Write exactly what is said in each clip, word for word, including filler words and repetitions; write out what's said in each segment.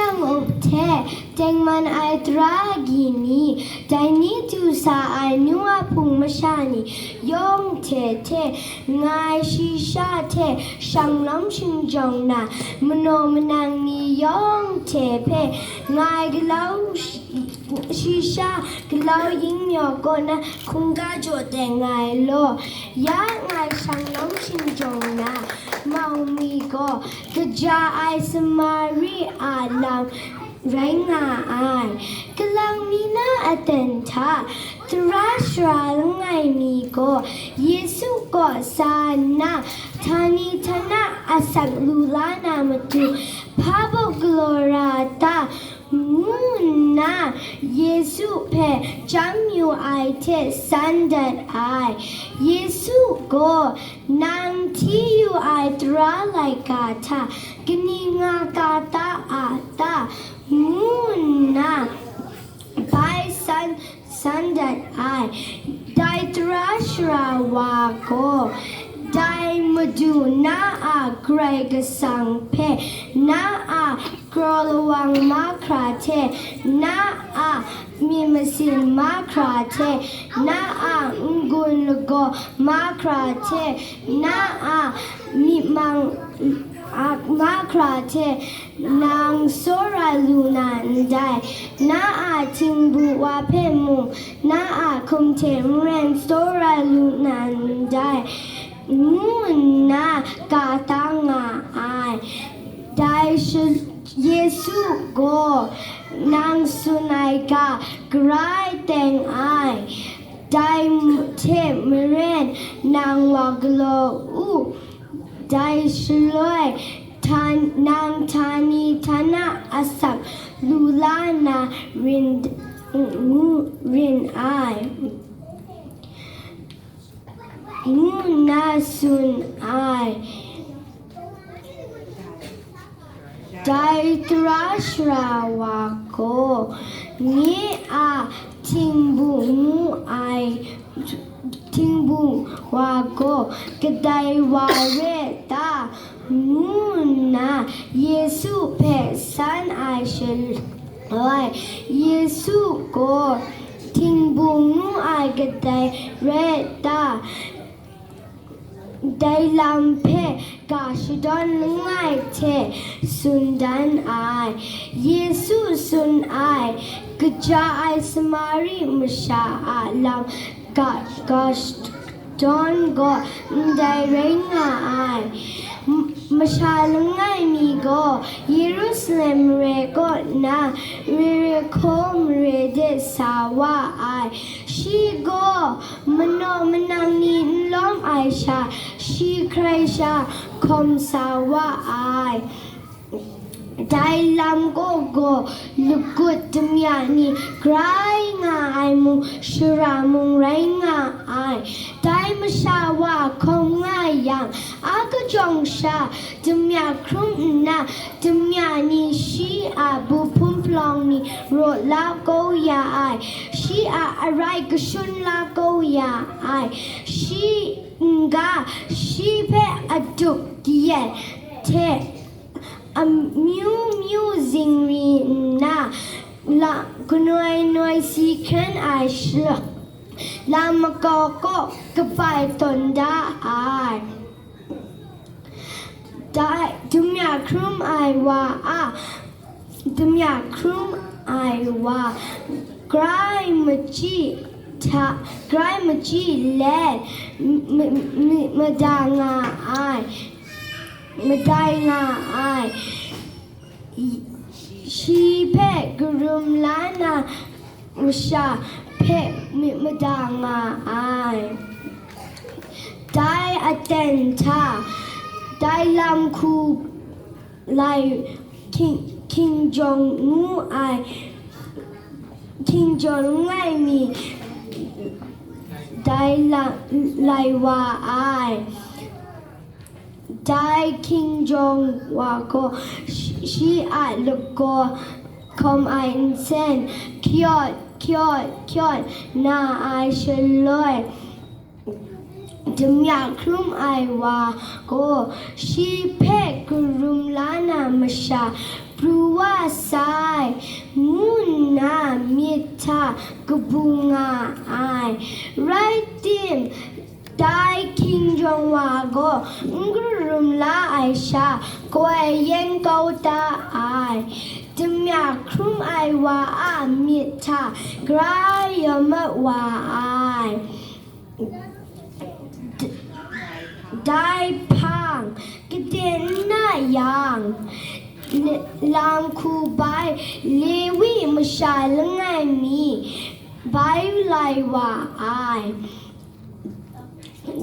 Nang up hte tengman ai tara agyi ni, dai ni du sa ai nu a hpung masha ni yawng hte hte ngai shi sha hte shanglawm shingjawng na, manaw manang ni yawng hte hpe ngai galau shi sha galau yin maw kaw na hkungga jaw teng ai law. Ya ngai shanglawm shingjawng na, mau mi gaw kaja ai Samari a lam rai nga ai. Kalang mi na aten hta, tara shara langai mi gaw Yesu kaw sa nna, htani htana asak lu la na matu, hpa baw galaw ra ta? Ngu nna Yesu hpe chyam yu ai hte san dat ai. Yesu gaw, "Nang hti yu ai tara laika hta kaning nga ka ta a ta?" ngu nna bai san, san dat ai. Dai tara shara wa gaw, "Dai Madu na a Karai Kasang hpe na a kraw lawang mahkra hte, na a myit masin mahkra hte, na a n-gun lagaw mahkra hte, na a myit mang a mahkra hte nang tsawra lu na ndai, na a htingbu wa hpe mung, na a hkum hte maren tsawra lu na ndai," ngu nna ka ta nga ai. Dai shi-, Yesu gaw, "Nang tsun ai ga grai teng ai, dai hte maren nang wa galaw u, dai shaloi htan-, nang htani htana asak lu la na rin, ngu rin ai," ngu nna tsun ai. Dai tara shara wa gaw, "Nye a htingbu ngu ai, htingbu wa gaw kadai wa re ta?" ngu nna Yesu hpe san ai shaloi, Yesu gaw, "Htingbu ngu ai kadai re ta?" dai lam hpe ga shadawn langai hte tsun dan ai. Yesu tsun ai, kaja ai Samari masha a lam ga, ga shadawn gaw ndai rai nga ai. M-, masha langai mi gaw Yerusalem mare kaw nna Yerihko mare de sa wa ai. Shi gaw manaw manang ni n lawm ai sha, shi hkrai sha hkawm sa wa ai. Dai lam kaw gaw lagut damya ni grai nga ai mung, shara mung rai nga ai. Dai masha wa hkawm nga yang, a kajawng sha damya hkrum nna, damya ni shi a bu hpun palawng ni raw la kau ya ai, shi a arai kashun la kau ya ai, shi n-ga shi hpe adup kayat hte amyu myu zingri nna, la, kanoi noi si hkren ai shaloi, lam makau kaw kabai tawn da ai. Dai damya hkrum ai wa a, damya hkrum ai wa grai machyi hta, grai machyi let m-, m-, m-, mada nga ai, madai nga ai. Shi hpe karum la na masha hpe myit mada nga ai. Dai aten hta, dai lam hku lai hking, hkingjawng ngu ai, hkingjawng langai mi dai la, lai wa ai. Dai hkingjawng wa gaw shi, shi a lagaw hkawm ai nsen, kyawt, kyawt, kyawt na ai shaloi, Damya hkrum ai wa gaw shi hpe karum la na masha pru wa sai, ngu nna myit hta kabu nga ai. Rai tim, dai hkinjawng wa gaw n karum la ai sha, kaw yen kau da ai. Damya hkrum ai wa a myit hta gara yawmat wa ai. D-, dai hpang, kade n na yang, l-, lam hku bai Lewi masha langai mi bai lai wa ai.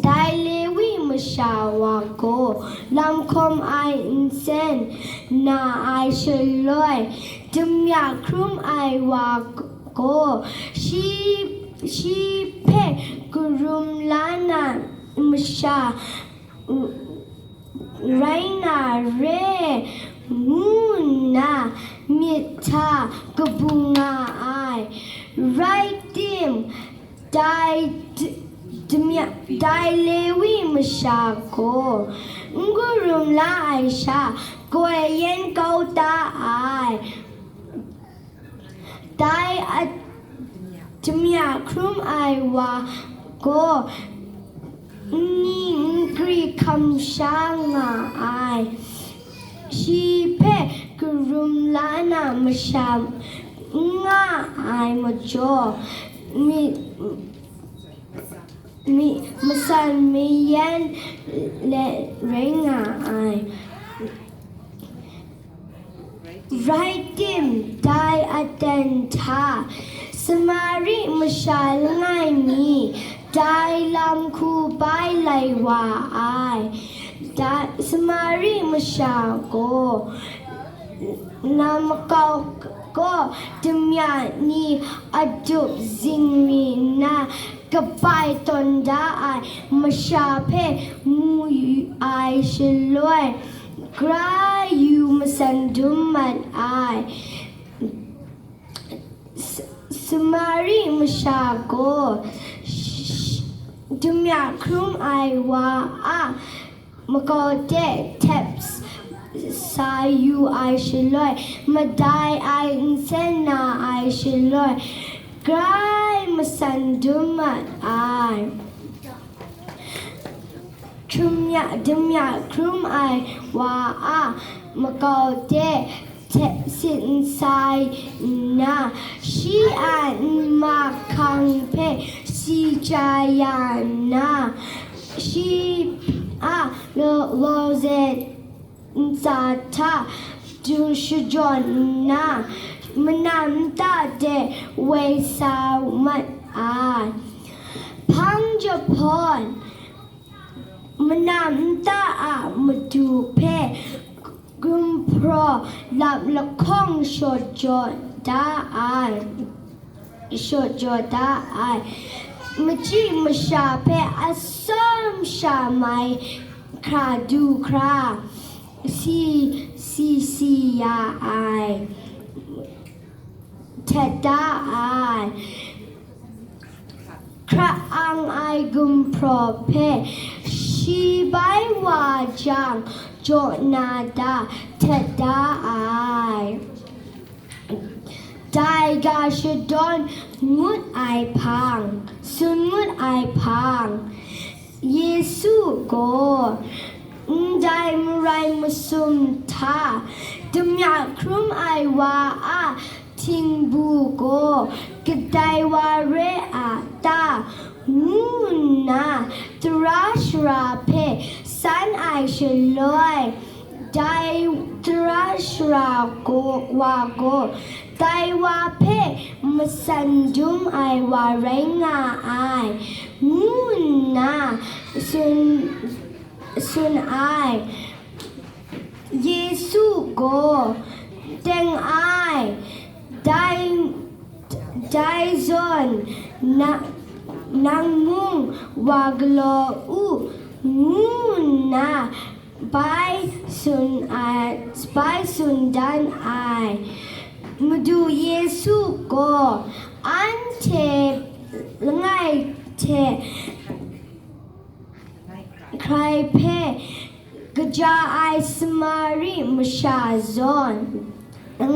Dai Lewi masha wa gaw lam hkawm ai nsen na ai shaloi, damya hkrum ai wa gaw shi, shi hpe karum la na masha rai na re, ngu nna myit hta kabu nga ai. Rai tim, dai d-, damya, dai Lewi masha gaw n karum la ai sha, kaw yen kau da ai. Dai a, damya hkrum ai wa gaw nni nkri hkam sha nga ai. Shi hpe karum la na masha n nga ai majaw, mi, mi, masan mayan let rai nga ai. Rai tim, dai aten hta Samari masha langai mi dai lam hku bai lai wa ai. Dai Samari masha gaw na makau gaw damya ni adup zingri nna kabai tawn da ai masha hpe mu yu ai shaloi, gara yu masan dum mat ai. S-, Samari masha gaw sh-, damya hkrum ai wa a makau de tep s-, sa yu ai shaloi, madai ai nsen na ai shaloi, grai masan dum mat ai. Hkrum ya, damya hkrum ai wa a makau de hte sit nsai nna, shi a nma hkang hpe si chya ya nna, shi a lo-, lawze ntsa hta du shajawn nna, mana nta de woi sa mat ai. Hpang jahpawn, mana nta a madu hpe gumhpraw lap lahkawng shawt jaw da ai, shawt jaw da ai. Machyi masha hpe atsawm sha mai hkra du hkra, si, si, si ya ai, htet da ai. Hkra ang ai gumhpraw hpe shi bai wa jang, jaw na da htet da ai. Dai ga shadawn ngut ai hpang, tsun ngut ai hpang, Yesu gaw ndai marai masum hta damya hkrum ai wa a htingbu gaw kadai wa re a ta, ngu nna tara shara hpe san ai shaloi, dai tara shara gaw, wa gaw dai wa hpe masan dum ai wa rai nga ai, ngu nna tsun, tsun ai. Yesu gaw, "Teng ai, dai, dai zawn na, nang mung wa galaw u," ngu nna bai tsun ai, bai tsun dan ai. Madu Yesu gaw anhte langai hte Dai hpe kaja ai Samari masha zawn,